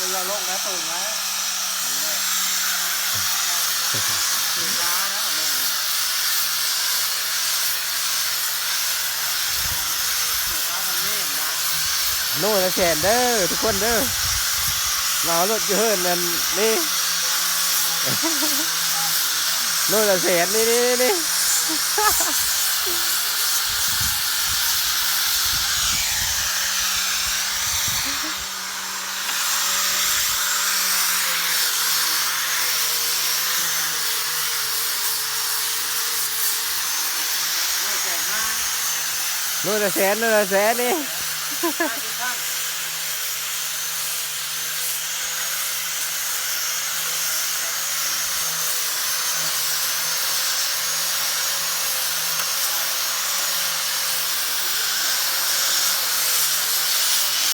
ເຮືອລົງແລ້ວ ເປີງແລ້ວ ເປີງແລ້ວ ເປີງແລ້ວ ລົງ ໂລລະແສນເດີທຸກຄົນເດີ ມາເອົາລົດຢູ່ເຮືອນນັ້ນນີ້ ໂລລະແສນ ນີ້ ນີ້ ນີ້ ນີ້. ໂລລະແສນ ໂລລະແສນນີ້.